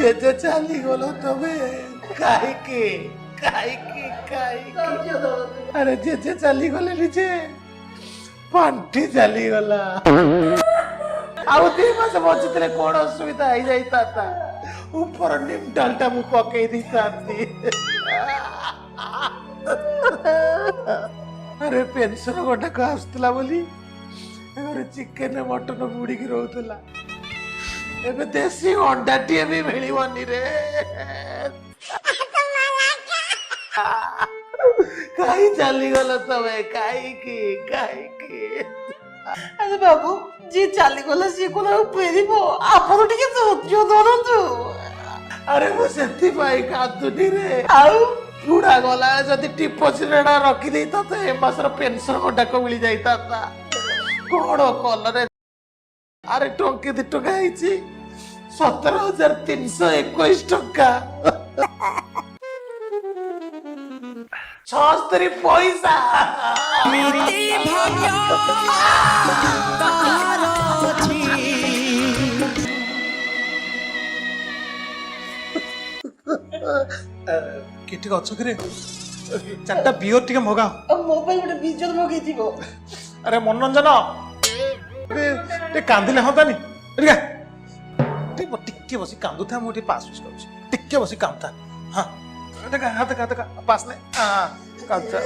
ଜେଜେ ଚାଲିଗଲ ତମେ କାହିଁକି କାହିଁକି କାହିଁକି? ଆରେ ଜେଜେ ଚାଲିଗଲେନି ଯେ ପାଣ୍ଠି ଚାଲିଗଲା। ଆଉ 2 ମାସ ବଞ୍ଚିଥିଲେ କଣ ଅସୁବିଧା ହେଇଯାଇଥାନ୍ତା? ଉପର ନିମଡାଲଟା ମୁଁ ପକେଇ ଦେଇଥାନ୍ତି। ଆରେ ପେନସନ ଗୋଟାକ ଆସୁଥିଲା ବୋଲି ଘରେ ଚିକେନ ମଟନ ବୁଡ଼ିକି ରହୁଥିଲା। ଏବେ ଦେଶୀ ଅଣ୍ଡାଟିଏ ବି ମିଳିବନି ରେ। କାହିଁ ଚାଲିଗଲ ତମେ? କାହିଁକି କାହିଁକି? ଆରେ ବାବୁ, ଯିଏ ଚାଲିଗଲା ସିଏ କଣ ଆଉ ଫେରିବ? ଆପଣ ଟିକେ ଧୈର୍ଯ୍ୟ ଧରନ୍ତୁ। ଆରେ ମୁଁ ସେଥିପାଇଁ କାନ୍ଦୁନି ରେ। ଆଉ? ବୁଢା ଗଲା ଯଦି ଟିପସିଟା ରଖିଦେଇଥାନ୍ତା, ଏ ମାସର ପେନସନ ଗୋଟାକ ମିଳି ଯାଇଥାନ୍ତା। କଣ କଲରେ? ଆରେ ଟଙ୍କେ 2 ଟଙ୍କା ହେଇଛି 17,321 ଟଙ୍କା 76 ପଇସା। ଏମିତି ଭାଗ୍ୟ କାହାର ଅଛି? କିଏ ଟିକେ ଅଛ କିରେ? ଚାରିଟା ବିୟର ଟିକେ ମଗାଅ। ଆଉ ମୋ ପାଇଁ ଗୋଟେ ବିଜର ମଗେଇଥିବ। ଆରେ ମନୋରଞ୍ଜନ, ଟିକେ ଟିକେ କାନ୍ଦିଲେ ହନ୍ତାନି? ଟିକେ ଟିକେ ଟିକେ ବସି କାନ୍ଦୁଥା, ମୁଁ ଟିକେ ପାସ୍ କରୁଛି। ଟିକେ ବସି କାନ୍ଦୁଥା। ହଁ, ଦେଖା ହାତ ଦେଖା ଦେଖା, ପାସ୍ ନେ। କାନ୍ଦୁଥା।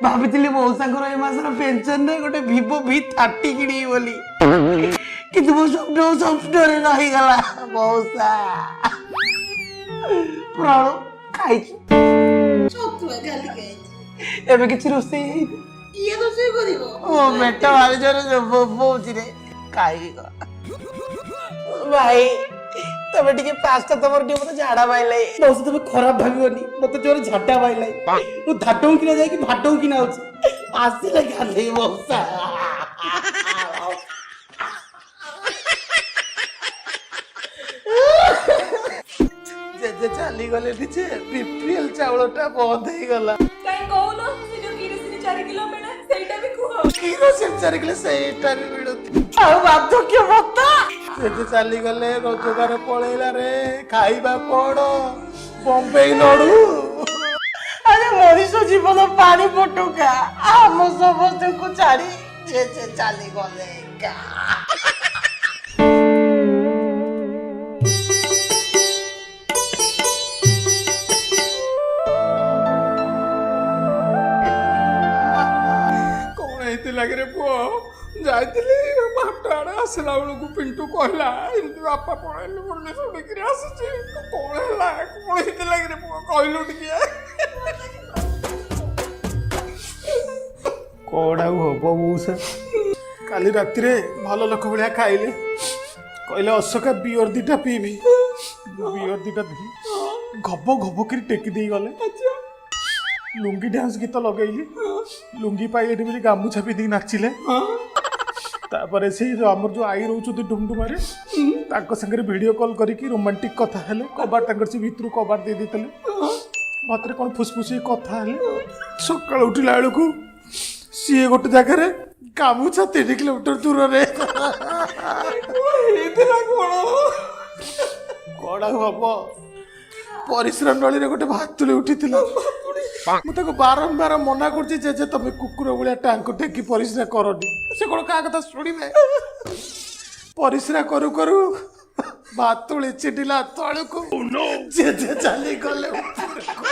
ଭାବିଥିଲି ମଉସାଙ୍କର ଏ ମାସର ପେନସନରେ ଗୋଟେ ଭିଭୋ V30 କିଣିବି ବୋଲି, କିନ୍ତୁ ମୋ ସ୍ୱପ୍ନ ସ୍ୱପ୍ନରେ ରହିଗଲା। ମଉସା ପ୍ରଣ ଖାଇଛି, ଛତୁଆ ଖାଲି ଖାଇଛି। ଏବେ କିଛି ରୋଷେଇ ହେଇନି, କିଏ ରୋଷେଇ କରିବ? ମୋ ପେଟ ଭାରି ଜୋରେ ବୋବଉଛି ରେ। କାହିଁକି କଣ ଭାଇ, ତମେ ଟିକେ ପାସ୍ତା ତମର ଟିକେ, ମତେ ଝାଡା ମାଇଲାଇ। ମଉସା, ତମେ ଖରାପ ଭାବିବନି, ମତେ ଜୋରେ ଝାଡା ମାଇଲାଇ। ମୁଁ ଧାଟଉକିନା ଯାଇକି ଭାଟଉକିନା ଆଉଛି, ଆସିଲେ ଗାଧେଇ ମଉସା। ଜେଜେ ଚାଲିଗଲେନି ଯେ ବିପିଏଲ ଚାଉଳଟା ବନ୍ଦ ହେଇଗଲା। କାଇଁ କହୁନ, ସେ ଯୋଉ କିରୋସିନି 4 କିଲୋ ମିଳେ ସେଇଟା ବି କୁହ। କିରୋସିନ 4 କିଲୋ ସେଇଟା ବି ମିଳୁଛି। ଆଉ ବାର୍ଦ୍ଧକ୍ୟ ଭତ୍ତା? ଜେଜେ ଚାଲିଗଲେ, ରୋଜଗାର ପଳେଇଲା ରେ। ଖାଇବା କଣ? ବମ୍ବେଇ ଲଡୁ। ଆରେ ମଣିଷ ଜୀବନ ପାଣି ଫଟୁକା, ଆମ ସମସ୍ତଙ୍କୁ ଛାଡି ଜେଜେ ଚାଲିଗଲେ ଏକା। କଣ ହେଇଥିଲା କିରେ ପୁଅ? ଯାଇଥିଲି ବାଟ ଆଡ଼େ, ଆସିଲା ବେଳକୁ ପିଣ୍ଟୁ କହିଲା ଏମିତି ବାପା ପଳେଇଲେ ବୋଲି ଶୁଣିକିରି ଆସିଛି। କଣ ହେଲା, କଣ ହେଇଥିଲା କିରେ ପୁଅ, କହିଲୁ ଟିକେ। କଣ ଆଉ ହବ ମଉସା, କାଲି ରାତିରେ ଭଲ ଲୋକ ଭଳିଆ ଖାଇଲେ। କହିଲେ ଅଶୋକା ବିୟର ଦିଟା ପିଇବି। ବିୟର ଦିଟା ଦେଲି, ଘବ ଘବ କରି ଟେକି ଦେଇ ଗଲେ। ଲୁଙ୍ଗି ଡ୍ୟାନ୍ସ ଗୀତ ଲଗେଇଲି, ଲୁଙ୍ଗି ପାଇଲେନି ବୋଲି ଗାମୁଛା ପିନ୍ଧିକି ନାଚିଲେ। ତାପରେ ସେଇ ଯୋଉ ଆମର ଯୋଉ ଆଈ ରହୁଛନ୍ତି ଡୁମଡୁମାରେ, ତାଙ୍କ ସାଙ୍ଗରେ ଭିଡ଼ିଓ କଲ୍ କରିକି ରୋମାଣ୍ଟିକ କଥା ହେଲେ। କବାଟ ତାଙ୍କର ସେ ଭିତରୁ କବାଟ ଦେଇ ଦେଇଥିଲେ, ମତରେ କ'ଣ ଫୁସଫୁସ ହେଇ କଥା ହେଲେ। ସକାଳୁ ଉଠିଲା ବେଳକୁ ସିଏ ଗୋଟେ ଜାଗାରେ, ଗାମୁଛା 3 କିଲୋମିଟର ଦୂରରେ। ହେଇଥିଲା କଣ? କଣ ଆଉ ହବ, ପରିସ୍ରା ନଳୀରେ ଗୋଟେ ଭାତୁଳି ଉଠିଥିଲା। ମୁଁ ତାକୁ ବାରମ୍ବାର ମନା କରୁଛି ଯେ ତମେ କୁକୁର ଭଳିଆ ଟାଙ୍କୁ ଟେକି ପରିସ୍ରା କରନି। ସେ କଣ କାହା କଥା ଶୁଣିବେ? ପରିସ୍ରା କରୁ କରୁ ଭାତୁଳି ଛିଟିଲା ତଳକୁ, ଜେଜେ ଚାଲିଗଲେ ଉପରକୁ।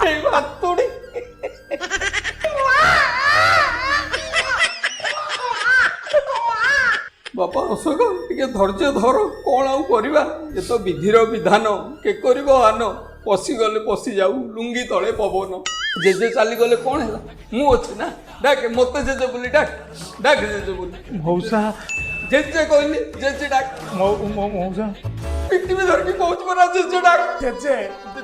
ଏଇ ଭାତୁଡ଼ି। ବାପା ଅଶୋକ, ଟିକେ ଧୈର୍ଯ୍ୟ ଧର। କଣ ଆଉ କରିବା, ଏ ତ ବିଧିର ବିଧାନ, କେ କରିବ ଆନ। ପଶିଗଲେ ପଶିଯାଉ ଲୁଙ୍ଗି ତଳେ ପବନ। ଜେଜେ ଚାଲିଗଲେ କଣ ହେଲା, ମୁଁ ଅଛି ନା। ଡାକେ ମତେ ଜେଜେ ବୋଲି, ଡାକ ଡାକ ଜେଜେ ବୋଲି। ମଉସା। ଜେଜେ କହିଲି, ଜେଜେ ଡାକ। ମଉସା। ପିଟିବି ଧରିକି କହୁଛି ପରା, ଜେଜେ ଡାକ। ଜେଜେ।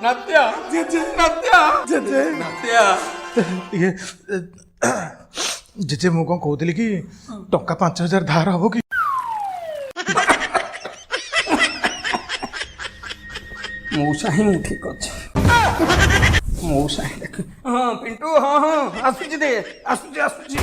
ନାତ୍ୟା। ଜେଜେ। ନାତ୍ୟା। ଜେଜେ। ନାତ୍ୟା। ଇଏ ଜେଜେ, ମୁଁ କଣ କହୁଥିଲି କି ଟଙ୍କା 5,000 ଧାର ହବ କି? ମଉସା ହିଁ, ମୁଁ ଠିକ ଅଛି। ମଉସା ହିଁ ଦେଖ। ହଁ ପିଣ୍ଟୁ, ହଁ ହଁ, ଆସୁଛି ଦେ, ଆସୁଛି ଆସୁଛି।